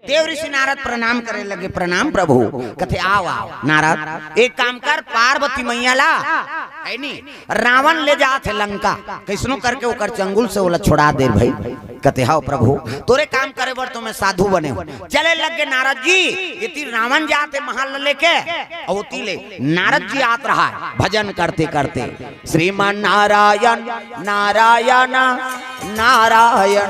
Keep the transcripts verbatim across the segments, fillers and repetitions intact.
देव ऋषि नारद प्रणाम करे लगे, "प्रणाम प्रभु।" कथे, "आव, आव नारद, एक काम कर, पार्वती मैया ला, है नी, रावण ले जात हे लंका, कैसनो करके ओकर चंगुल से ओला छोड़ा दे भाई।" कथे, "हव प्रभु, तोरे काम करे बर तो मैं साधु बने हूँ।" चले लगे नारद जी, एती रावण जात हे महल ल लेके, अउ ओती ले नारद जी आत रहा है भजन करते करते, "श्रीमान नारायण, नारायण, नारायण,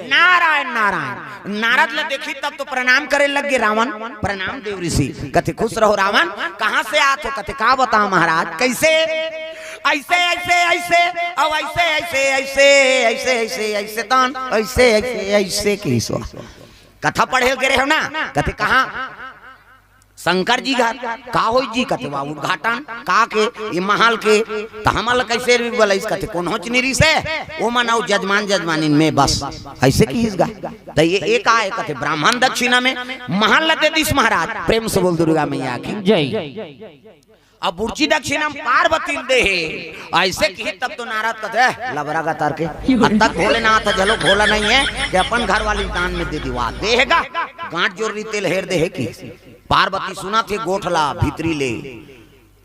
नारायण, नारायण।" नारद ल देखी तब तो प्रणाम करे लग गे रावण, "प्रणाम देव ऋषि।" कथे, "खुश रहो रावण, कहाँ से आत हो?" कथे, "का बताओ महाराज, कैसे?" "ऐसे, ऐसे, ऐसे, अउ ऐसे, ऐसे, ऐसे, ऐसे, ऐसे, ऐसे, तान, ऐसे, ऐसे, ऐसे," कहिस ओ। "कथा पढ़े गे रहे हो ना?" कथे, "कहाँ?" "शंकर जी घर।" "का होई जी?" कथे, "वा उद्घाटन।" "का के?" "ये महल के।" "त हमन ल कैसे भी बलइस?" कथे, "कोनोच नी रिहिस हे, ओ मन अउ जजमान जजमानिन में बस।" "ऐसे किहिस गा?" "त ये, ये का हे?" कथे, "ब्राह्मण दक्षिणा में महल ल दे दिस महाराज।" प्रेम से बोल दुर्गा मैया की जय। "अब बुरची दक्षिणा में पार्वती ल दे हे।" "ऐसे किहिस?" तब तो नारद कथे, "लबरा गतर के, अब तक भोलेनाथ ह घलो भोला नहीं है कि अपन घर वाली दान में दे दिस।" "वा दे हे गा, गांठ जोर रही तेल हेर दे हे कि।" पार्वती सुनत हे गोठ ला भीतरी ले।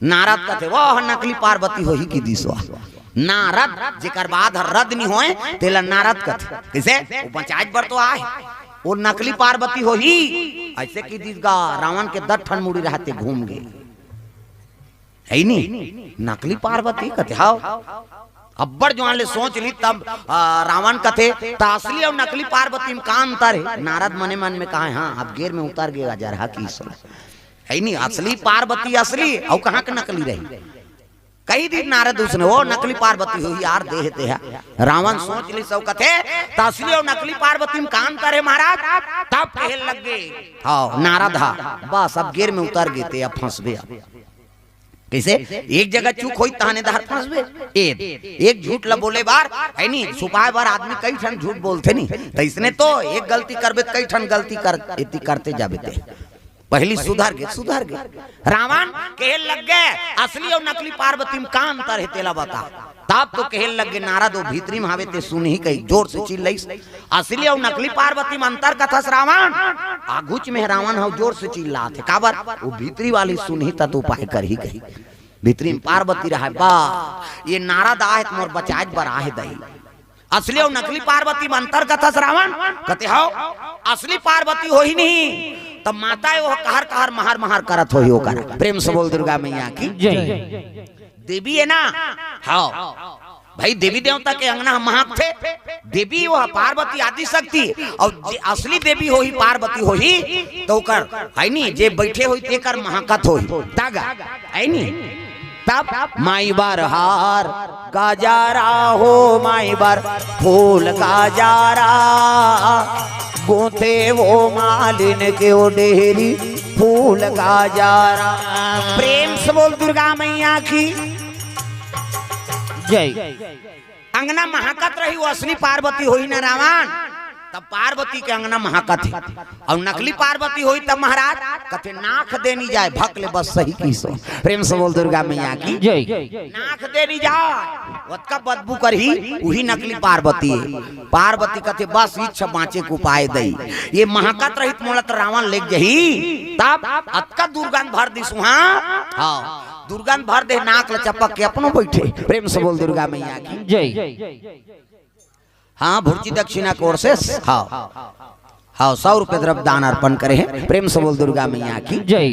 नारद कथे, "वोह नकली पार्वती होही," कहि दिस ओ। नारद, जेकर बाद हर रद नी होय, तेला नारद कथे। कइसे? ओ बचाए बर तो आय। ओ नकली पार्वती होही, अइसे कहि दिस गा, रावण के दस ठन मुड़ी रहते घूम गे। हइ नी? नकली पार्वती कथे, हव। अब्बड़ जुवार ले सोच लिस तब, आ, रावण कथे, "त असली अउ नकली पार्वती म का अंतर हे?" नारद मने मन में कहे, "हाँ, अब गेर में उतर गे, अजरहा कहिस ओ।" हइ नी, असली पार्वती असली, अउ कहाँ के नकली रही? कहि दिस नारद उसने, "ओ नकली पार्वती होही यार, दे हे तेहा।" रावण सोच लिस अउ कथे, "त असली अउ नकली पार्वती म का अंतर हे महाराज?" तब कहे लग गे, हव, नारद हा, "बस अब गेर में उतर गे ते, अब फंसबे अब।" कइसे? एक जगह चूक होई तहने डहर फंसबे। ए, एक झूठ ल बोले बर, हइ नी, छुपाए बर आदमी कई ठन झूठ बोलथे नी। त इसने तो एक गलती करबे त कई ठन गलती कर, एती करते जाबे ते। पहिली सुधर गे, सुधर गे। रावण कहे लग गे, "असली अउ नकली पार्वती म का अंतर हे तेला बता।" तब तो कहे लग गे, "नारद ओ भीतरी म हावे ते सुनही," कहि जोर से चिल्लइस। "असली अउ नकली पार्वती म अंतर कथस रावण?" आगुच में रावण हव जोर से चिल्लात हे, "काबर?" "ओ भीतरी वाली सुनही त तो उपाय करही," कहि। भीतरी म पार्वती रहय, "बा, ये नारद आहे त मोर बचाए बर आहे दई।" "असली अउ नकली पार्वती म अंतर कथस रावण?" कथे, "हव, असली पार्वती होही नहीं, त माता ए ओह कहर कहर महर महर करत होही ओकर।" प्रेम से बोल दुर्गा मैया की जय। देवी हे ना? हव। भई देवी देवता के अंगना महकथे। देवी ओह पार्वती आदि शक्ति, अउ जे असली देवी होही, पार्वती होही, त ओकर, हइ नी, जे बइठे होही, तेकर महकत होही। तागा, हइ नी? तब माई बर हार गजारा हो, माई बर फूल गजारा, गोथे वो मालिन के ओ डेहरी फूल गजारा। प्रेम से बोल दुर्गा मैया की जय। अंगना महकत रही, ओ असली पार्वती होही ना रावण, तब पार्वती के अंगना महकत हे। अउ नकली पार्वती होही तब महाराज कथे, "नाक दे नी जाय, भक ले बस सही कहिस ओ।" प्रेम से बोल दुर्गा मैया की जय। "नाक दे नी जाय, ओतका बदबू करही, उही नकली पार्वती हे।" पार्वती कथे, "बस इच्छा बाँचे के उपाय दई, ये महकत रही त मोला त रावण लेग जही।" तब अतका दुर्गंध भर दिस उहाँ, हव, दुर्गंध भर दे, नाक ल चपक के अपनो बइठे। प्रेम से बोल दुर्गा मैया की जय। हाँ, भुर्जी दक्षिणा के ओर से, हव, हव, सौ रुपये द्रव्य दान अर्पण करे हे। प्रेम से बोल दुर्गा मैया की जय।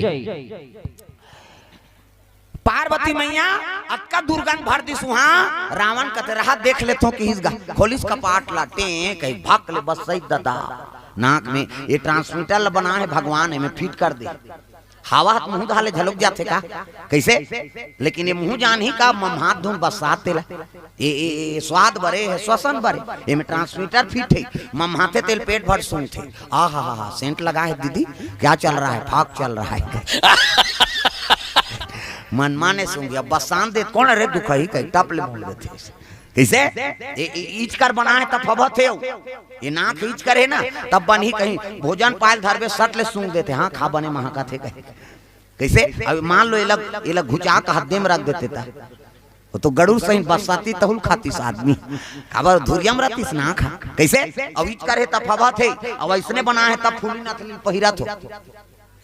पार्वती मैया अतका दुर्गंध भर दिस उहाँ, रावण कथे, "रहा देख लेथों," कहिस गा। खोलिस कपाट ला, टें कहि भक ले बस सही ददा। नाक में ये transmitter ल बनाए हे भगवान, एमे fit कर दे। हवा ह त मुहूँ डहर ले झलक जाथे का? कइसे? लेकिन ये मुहूँ जानही का, मम्हात धुन बस्सात तेला। ए, ए, ए, स्वाद बरे हे, श्वसन बरे। एमे transmitter fit हे। मम्हाथे तेल पेट भर सूंघथे। आहा हा हा, scent लगा है दीदी, क्या चल रहा है? फाग चल रहा है। मनमाने सूंघे, अब बस्सान दे, कोन रे दुखही कहि, टप ले बोल देथे। कइसे? ए, ए, इचकर बना है तब फबत हे। ये नाक इचकर हे ना, तब बनही कहीं। भोजन पायल धरबे, सट ले सूंघ देथे, हाँ, खा बने महकत हे कहे। कइसे? अब मान लो, एला, एला घुचा के हद्दे में रख देते ता। वो तो गड़ुर सही बस्साती तहुल खातिस आदमी। काबर धुरियम रहतिस ना खा। कइसे? अउ इच कर हे तब फबा थे, अउ अइसने बना हे तब फूली नथली पहिरा थो।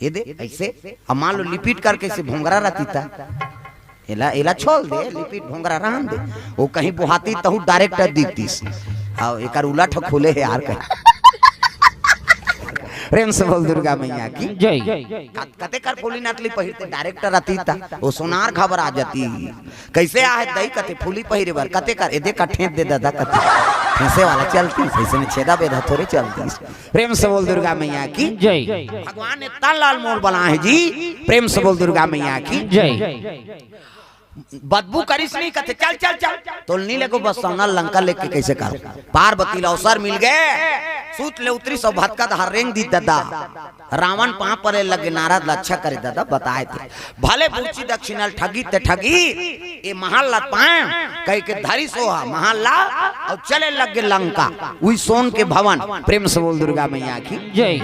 ये दे, अइसे। अब मान लो लिपिट करके से भोंगरा रहती ता। एला, एला छोल दे, लिपिट भोंगरा रहन दे। वो कहीं बुहाती तहु डायरेक्टर दिखतिस। अउ एकर उलट खुले हे यार कहीं। प्रेम से बोल दुर्गा मैया की। जय। कते कर फूली नथली पहिरते डायरेक्टर रहती ता। वो सोनार घबरा जाती। कइसे आहे दई कते फूली पहिरे बर, कते कर, ए दे का ठेंस दे ददा कते। ठेंसे वाला चलतिस, अइसे में छेदा बेदा थोरे चलतिस। प्रेम से बोल दुर्गा मैया की। जय। भगवान ने तन लाल मोल बना हे जी। प्रेम से बोल दुर्गा मैया की। जय। बदबू करिस नहीं कथे, "चल, चल, चल।" तो नहीं लेगो बस सोना लंका लेके कइसे करो। पार्वती ल अवसर मिल गे, सूत ले उतरिस अउ भतका धर रेंग दी ददा। रावण पांव परे लगे, नारद ल अच्छा करे ददा बताए थे। भले बुरची दक्षिणा ल ठगी ते ठगी, ए महल ला पाए, कहिके धरिस ओहा महल ला, अउ चले लगे लंका। उही सोन के भवन, प्रेम से बोल दुर्गा मैया की। जय।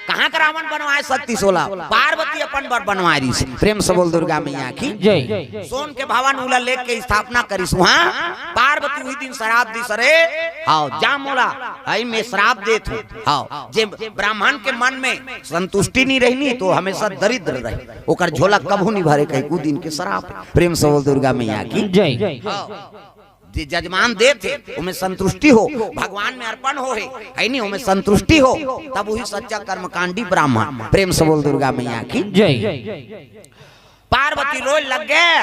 कहाँ के रावण बनवाए सकतिस ओला? पार्वती अपन बर बनवाए रिहिस। प्रेम से बोल दुर्गा मैया की। जय। सोन के भवन उला लेके स्थापना करिस उहाँ। पार्वती उही दिन श्राप दिस, "अरे, हव, जा मोला, हई में श्राप देत हूँ। हव, जे ब्राह्मण के मन में संतुष्टि नहीं रही नी, तो हमेशा दरिद्र रही, ओकर झोला कभू नहीं भरे," कहिके उ दिन के श्राप। प्रेम से बोल दुर्गा मैया की। जय। हव। जे जजमान देत हे, ओमे संतुष्टि हो, भगवान में अर्पण हो हे, है नी, ओमे संतुष्टि हो, तब उही सच्चा कर्मकांडी ब्राह्मण। प्रेम से बोल दुर्गा मैया की। जय। पार्वती रोए लगे,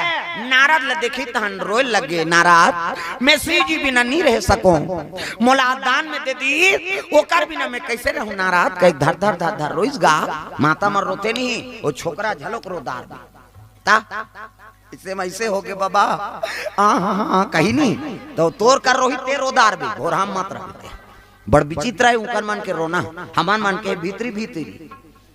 नारद ल देखी तहन रोए लगे, "नारद, मैं शिव जी बिना नहीं रह सकों, मोला दान में दे दी, ओकर बिना मैं कइसे रहूं नारद?" कहि धर धर धर धर रोइस गा। माता मन रोथे नहीं, वो छोकरा झलोक रोदार ता। इसे में ऐसे हो गे बाबा, आ, हाँ, हाँ, हाँ, कहीं नहीं, तो तोर कर रोही ते रोदार भी, भोरहा मत रह। बड़ विचित्र है उनकर मन के रोना, हमन मन के भीतरी भीतरी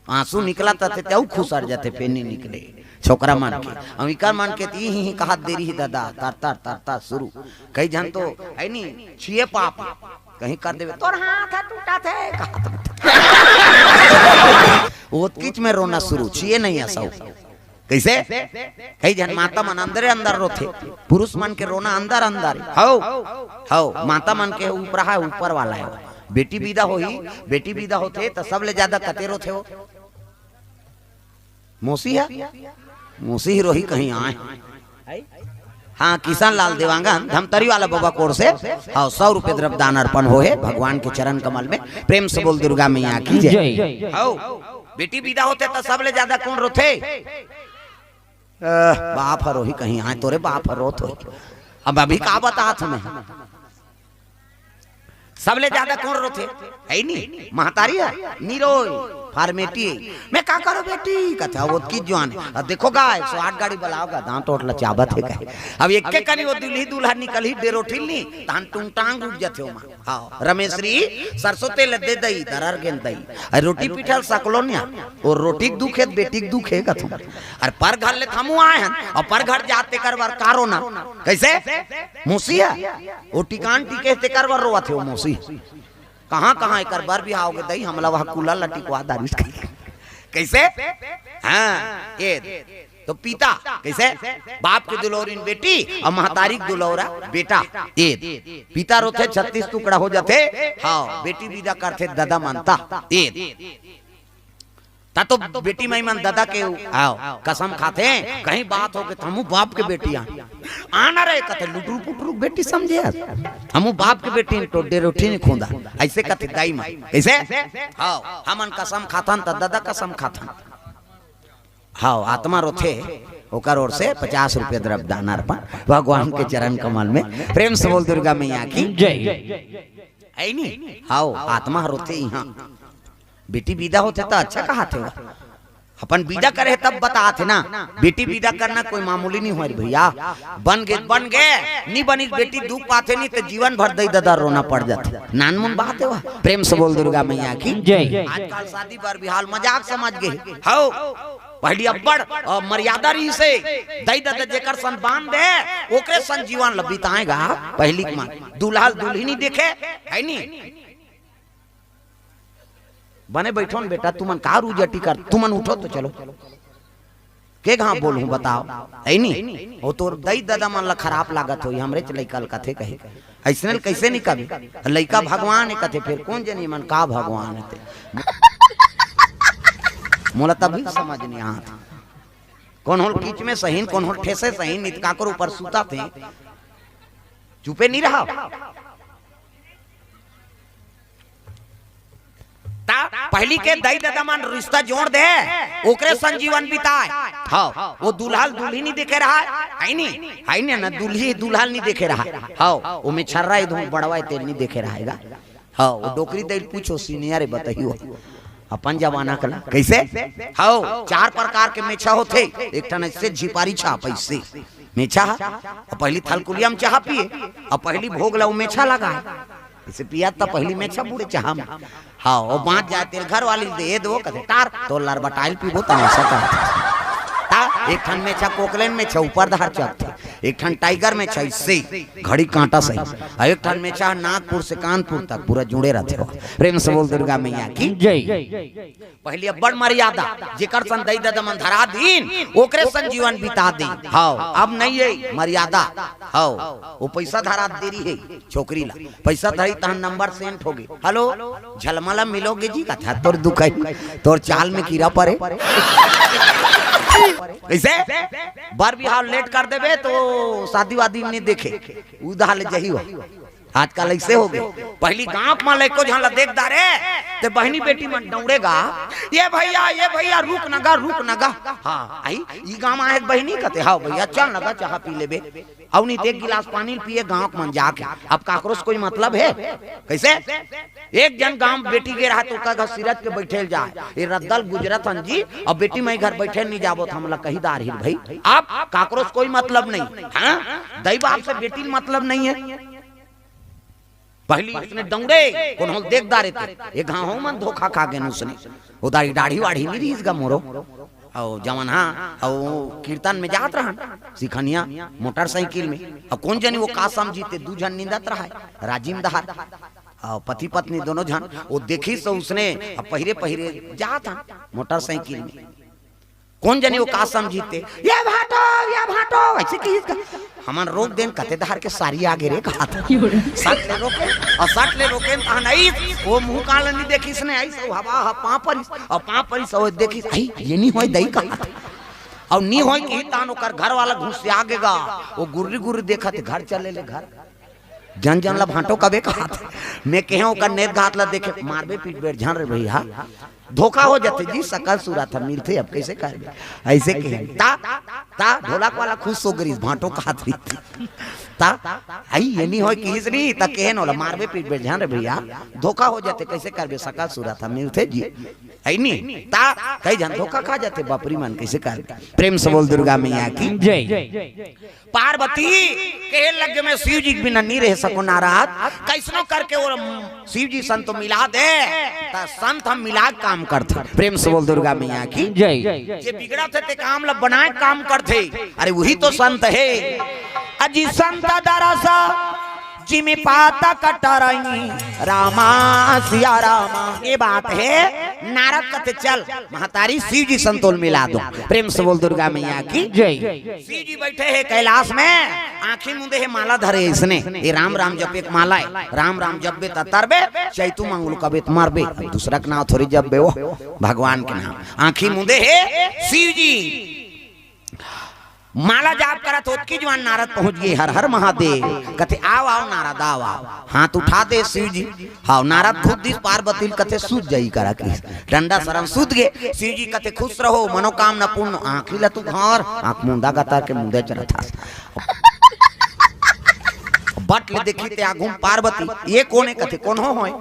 आंसू निकलत थे, ते अउ खुसर जाथे, फेर नहीं निकले छोकरा मन के। अउ इकर मन के ती ही, ही कहत देरी ही दादा, तर, तर, तर, तर शुरू। कई झन तो है नहीं, छिए पाप, कहीं कर देवे, "तोर हाथ ह टूटा थे," कहत। ओतकीच में रोना शुरू, छिए नहीं असौ। कइसे? कई झन माता मन अंदरे अंदर रोथे, पुरुष मन के रोना अंदर अंदर हे। हव, हव, माता मन के ऊपर हे, ऊपर वाला हे। बेटी विदा होही, बेटी विदा होथे त सबले ज्यादा कते रोथे हो? मौसी हे, मौसी ही रोही कहीं आए। हाँ, किशन लाल देवांगन धमतरी वाला बाबा कोर से, हाँ, सौ रुपये द्रव्य दान अर्पण होहे भगवान के चरण कमल में। प्रेम से बोल दुर्गा मैया की जय। जय। हव, बेटी विदा होथे त सबले ज्यादा कोन रोथे? अह, बाप ह रोही कहीं आए, तोरे बाप ह रोत होही। अब अभी का बतात हूँ मैं? सबले ज्यादा कोन रोथे? है नी? महतारी हे? नी रोय, formality हे। मैं का करो बेटी? कथे, "अब ओतकी जुआन हे।" अब देखो गा, एक सौ आठ गाड़ी बुलाओ गा, दांत ओट ल चाबत हे कहे। अब एक के कनी वो दुल्ही दुल्हा निकलही डेरोठिल नी, तहन टुंगटांग उठ जाथे ओमा। हाँ, रमेशरी, सरसों तेल दे दई, दरर गेन दई। अरे रोटी पीठल सकलो न्या, वो रोटी के दुख हे, बेटी के दुख हे कथू। अरे पर घर ले थमू आए हन, अउ पर घर जाते कर बर का रोना? कइसे? मौसी हे, वो टिकान टिके तेकर बर रोवत हे वो मौसी। कहाँ, कहाँ एकर बर बिहाव गे दई, हमला वह कुला ला टिकवा दारिस। कइसे? हाँ, ये तो पिता, कइसे? बाप के दुलौरिन बेटी अउ महतारी के दुलौरा बेटा। ये पिता रोथे छत्तीस टुकड़ा हो जाथे, हाँ, बेटी विदा करथे ददा मनता। ये ता तो बेटी माई मन ददा के, आओ, कसम खाथे, कहीं बात हो के त हमू बाप के बेटी आ। आना रे, कथे लुटरू पुटरू बेटी समझे हस। हमू बाप के बेटी, टोडे रोटी नहीं खोंदा। अइसे कथे दाई माई। कइसे? हाँ, हमन कसम खाथन त ददा कसम खाथन। हाँ, आत्मा रोथे, ओकर ओर से पचास रुपये द्रव्य दान अर्पण भगवान के चरण कमल में। प्रेम से बोल दुर्गा मैया की। जय। है नी? हाँ, आत्मा रोथे इहाँ। बेटी विदा होथे त अच्छा कहाथे वो। अपन विदा करे तब बताथे ना। बेटी विदा करना कोई मामूली नहीं होय रे भैया। बन गे, बन गे, नी बनिस बेटी दुख पाथे नी त जीवन भर दई ददा रोना पड़ जाथे। नानमुन बात हे वो। प्रेम से बोल दुर्गा मैया की। जय। आजकल शादी बर बिहाव ल मजाक समझ गे। हव, पहली अब्बड़, अ, मर्यादा रहिसे। दई ददा जेकर सन बांध दे, ओकरे सन जीवन ल बिताए गा। पहली के मन दूल्हा ल दुल्हिनी देखे, है नी? बने बैठो न बेटा, तुमन का रूजटी कर, तुमन उठो तो चलो। के घांव बोलहूं बताव, है नी? वो तोर दई ददा मन ला खराब लागत होही, हमरेच लइका ल कथे कही। अइसने ल कइसे नी कबे? लइका भगवान हे कथे, फेर कोन जनी मन का भगवान हे ते। मोला तभी समझ नी आत। कोन होल कीच में सहीन, कोन होल ठेसे सहीन, नित काकर ऊपर सुतथे। चुपे नी रहा। त पहिली के दई ददा मन रिश्ता जोड़ दे, ओकरे संग जीवन बिताय। हव, वो दूल्हा ल दूल्ही नी देखे रहय, है नी? है नी ना, दूल्ही दूल्हा ल नी देखे रहय। हव, वो मेछर्रा ए धुन बड़वा ए तेल नी देखे रहय गा। हव, वो डोकरी दई ल पूछो, senior ए, बताही वो अपन जमाना के ला। कइसे? हव, चार प्रकार के मेछा होथे। एक ठन अइसे झिपारी छाप अइसे मेछा ह, अउ पहिली थलकुलिया म चाहा पिए, अउ पहिली भोग ला वो मेछा लगाय। अइसे पिया त पहिली मेछा बूड़े चाहा म। हव, वो बांच जाय तेल घर वाली ल दे, ए दे वो कथे, "टार, तोर लरबटाइल पीबो, तमाशा करत हस।" त एक ठन मेछा कोकलेन मेछा ऊपर धार चघथे, एक ठन tiger मेछा अइसे घड़ी कांटा सही, अउ एक ठन मेछा नागपुर से कानपुर तक पूरा जुड़े रहिथे। प्रेम से बोल दुर्गा मैया की। जय। पहिली अब्बड़ मर्यादा, जेकर संग दई ददा मन धरा दीन, ओकरे संग जीवन बिता दीन। हव, अब नइ हे मर्यादा। हव, वो पइसा धरा दे रही हे छोकरी ला, पइसा धरी तहन number send होगे। "Hello, झलमला मिलोगे जी?" कथे, "तोर दुखई, तोर चाल में कीरा परे।" कइसे? बर बिहाव late कर देबे त शादी वादी नइ देखे, उधार ले जही हो। आजकल अइसे होगे। पहिली गांव म लइको झन ला देख डारे, ते बहिनी बेटी मन दउड़े गा, "ए भइया, ए भइया, रुक न गा, रुक न गा।" हाँ, आई, ई गांव म आए हे बहिनी कथे, "हव भइया, चल न गा, चाहा पी लेबे।" अउ नी ते एक गिलास पानी ल पिए गांव के मन जाके। अब काकरो से कोई मतलब हे? कइसे? एक झन गांव म बेटी गे रहय त ओकर घर सिरज के बइठे ल जाय। ए रद्दा ल गुजरत हन जी, अउ बेटी मइँ घर बइठे ल नी जाबो त हमला कही डारही भई। अब काकरो से कोई मतलब नइ। हाँ? दई बाप से बेटी ल मतलब नइ हे। पहिली अइसने दउड़े, कोनो ल देख डारे ते, ए घांव मन धोखा खा गेन उसने। ओ दाढ़ी, दाढ़ी वाढ़ी नी रिहिस गा मोरो। अउ जवन हा, अउ कीर्तन में जात रहन, सिखनिया, मोटरसाइकिल में। अउ कोन जनी वो का समझी ते, दू झन निंदत रहय, राजिम दहार। अउ पति पत्नी दोनों झन, वो देखिस त उसने, अउ पहिरे पहिरे जात हन, मोटरसाइकिल में। कोन जनी वो का समझी ते, "ए भांटो, ए भांटो," अइसे कहिस गा। हमन रोक देन, कथे डहर के सारी आगे रे कहात। सट ले रोके, अउ सट ले रोके, तहन अइस, वो मुंह कान ल नी देखिस ने, अइस, वो हवा ह पांव परिस, अउ पांव परिस, वो देखिस, "अई, ये नी होय दई," कहात। अउ नी होय कि तहन ओकर घर वाला घुसिया गे गा, वो गुर्री गुर्री देखत, "घर चले ले घर।" जन जन ला भांटो कबे कहात। मैं कहेंव ओकर नेत घात ला देखे, मारबे पीटबे झन रे भइया। धोखा हो जाथे जी, सकल सूरत ह मिलथे, अब कइसे करबे? अइसे कहेंव। ता, ता ढोलक वाला खुश हो गइस, भांटो कहात रहिस। ता, अई, ये नी होय किहिस नी, ता कहेंव ओला, मारबे पीटबे झन रे भइया। धोखा हो जाथे, कइसे करबे? सकल सूरत ह मिलथे जी। अई नी, ता कई झन धोखा खा जाथे, बापरी मन कइसे करबे? प्रेम से बोल दुर्गा मैया की। जय। पार्वती कहे लगे, "मैं शिव जी के बिना नी रह सकों नारद।" कइसनो करके वो शिव जी संत मिला दे, त संत ह मिला के काम करथे। प्रेम से बोल दुर्गा मैया की। जय। जे बिगड़त हे ते काम ला बनाय काम करथे। अरे वही तो संत हे। अजी संत दरस जिमि पातक टरई रामा सिया रामा। ये बात हे, नारद कथे, "चल, महतारी शिव जी संतोल मिला दो।" प्रेम से बोल दुर्गा मैया की। जय। शिव जी बइठे हे कैलाश में, आंखी मूंदे हे, माला धरे अइसने, ये राम राम जपे के माला हे, राम राम जपबे त तरबे, चैतू मंगलू कबे त मरबे, अब दूसरा के नाम थोड़ी जपबे, वो भगवान के नाम। आंखी मूंदे हे शिव जी, माला जाप करत ओतकी जुवार नारद पहुंच गे, "हर हर महादेव।" कथे, "आव, आव नारद, आव, आव।" हाथ उठा दे शिव जी। हव, नारद खुद दिस पार्वती ल कथे, "सूत जाई करा किस।" डंडा सरन सूत गे। शिव जी कथे, "खुश रहो, मनोकामना पूर्ण।" आंखी ल तू घर, आंख मूंदा गतर के मूंदे चलत हस। बट ले देखी ते आघू म पार्वती, "ये कोन हे?" कथे, "कोनो होय।"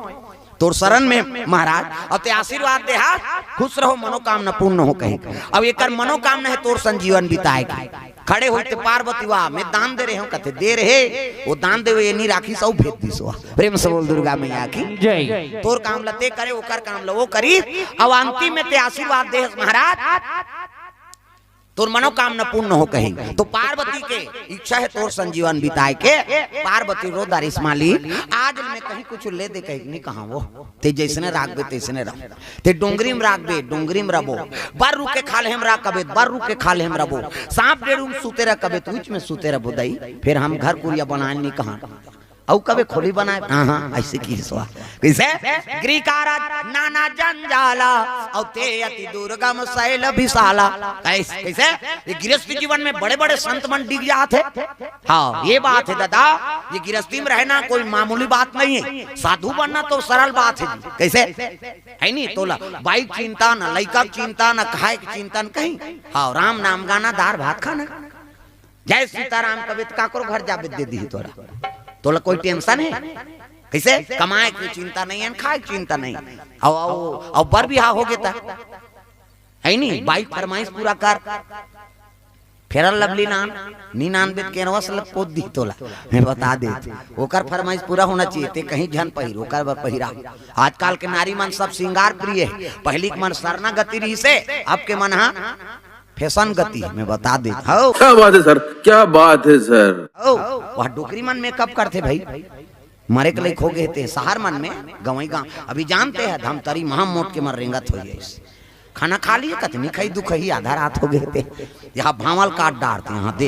तोर शरण में महाराज, अउ ते आशीर्वाद दे हा, "खुश रहो, मनोकामना पूर्ण हो" कहे। अब एकर मनोकामना हे तोर संग जीवन बिताय के। खड़े होइस ते पार्वती, "वाह, मैं दान दे रहेंव" कथे, "दे रहे, वो दान देवे ये नी राखिस, अउ भेज दिस।" प्रेम से बोल दुर्गा मैया की। जय। तोर काम ल ते करे, ओकर काम ल वो करी, अउ अंतिम में ते आशीर्वाद दे हस महाराज, तोर मनोकामना पूर्ण हो कहीं। तो पार्वती के इच्छा हे तोर संजीवन बिताए के। पार्वती रो दारिस माली, आज मैं कहीं कुछ ले दे कहीं नहीं कहा वो। ते जैसने राखबे तैसने रह। ते डोंगरी में राखबे, डोंगरी में रबो। बर रुख के खाल्हे में राखबे, बर रुख के खाल्हे में रबो। सांप डेड़ू में सुते रह कबे, तो उच में सुते रबो दई। फिर हम घर कुरिया बनाए नहीं कहा। अउ कबे खोली बनाए, हाँ, हाँ, ऐसे की हिसवा। कैसे? गृह कारज नाना जंजाला, अउ ते अति दुर्गम शैल विशाला। कैसे? कैसे? ये गृहस्थ जीवन में बड़े-बड़े संत मन डिग जात हे। हाँ, ये बात हे दादा, ये गृहस्थी में रहना कोई मामूली बात नहीं हे। साधु बनना तो सरल बात हे जी। कैसे? हे नहीं, तोला बाई के चिंता न, लइका के चिंता न, खाए के चिंता न कहीं। हाँ, राम नाम गाना, दार भात खाना। जय सीताराम कबे त काकरो घर जाबे दे दिही तोला। तोला कोई tension हे? कैसे? कमाए के चिंता नहीं हे, खाए के चिंता नहीं। अउ, अउ, अउ बर बिहा हो गे त। हे नहीं, बाई के फरमाइश पूरा कर। Fair and Lovely नान, नी नानबे त केनवस ल पोत दिही तोला। मैं बता देत। ओकर फरमाइश पूरा होना चाहिए, ते कहीं झन पहिर, ओकर बर पहिरा। आजकल के नारी मन सब श्रृंगार प्रिय हे। पहिली के मन सरना गति रहिसे, अब के मन हा fashion गति, मैं बता देत हव। क्या बात है सर, क्या बात है सर। ओ, वह डोकरी मन makeup करथे भाई, मरे के लइक हो गे ते, शहर मन में, गंवई गांव, अभी जानते हैं, धमतरी महा मोट के मन रेंगत हो गइस। खाना खा लिए, कतनी खाई, दू खाई, आधा रात हो गे ते। यहाँ भांवल काट डारथे, यहाँ दे।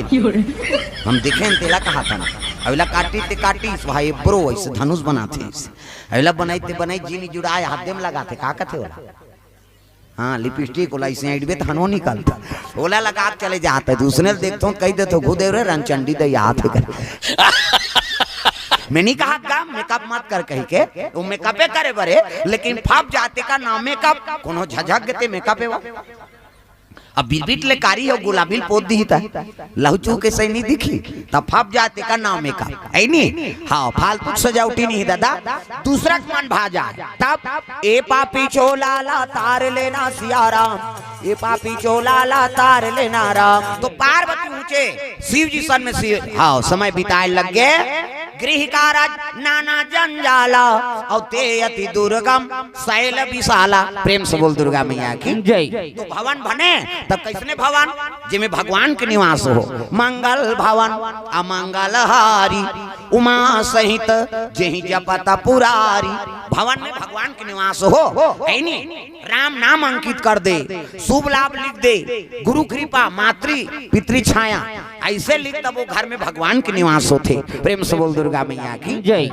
हम देखे न तेला कहा था ना, अविला काटी ते काटी, वहाँ ये bro ऐसे धनुष बनाथे, अविला बनाई ते बनाई, जीनी जुड़ाए, हाथ दे में लगाथे, का कथे ओला? हाँ, lipstick ओला अइसे अइंटबे त हनो निकलथे। ओला लगा के चले जाथे। दूसरे ल देखथों, कहि देथों, "घू देव रे, रंचंडी दई आत हे कर।" मैं नहीं कहा गा, makeup मत कर कहि के, वो makeup ए करे बरे, लेकिन फप जाथे का नाम makeup, कोनो झझक गे ते makeup हे वो। अब बिरबिट ले कारी हो, गुलाबी ल पोत दिही त। लहू चूह के सही नहीं दिखी, तब फप जाथे का नाम makeup, हे नहीं? हाँ, फालतू के सजावटी नहीं दादा, दूसरा के मन भा जाए। तब ए पापी चोला ला तार लेना सिया राम, ए पापी चोला ला तार लेना राम। तो पार्वती ऊंचे शिव जी सन में शिव, हाँ, समय बिताए लग गे। गृह कारज नाना जंजाला, अउ ते अति दुर्गम शैल विशाला। प्रेम से बोल दुर्गा मैया की जय। तो भवन बने, तब कैसने भवन? जेमे भगवान के निवास हो। मंगल भवन अमंगल हारी, उमा सहित जेहि जपत पुरारी। भवन में भगवान के निवास हो, हे नहीं? राम नाम अंकित कर दे, शुभ लाभ लिख दे, गुरु कृपा, मातृ पितृ छाया, ऐसे लिख, तब वो घर में भगवान के निवास होथे। प्रेम से बोल दुर्गा मैया की जय।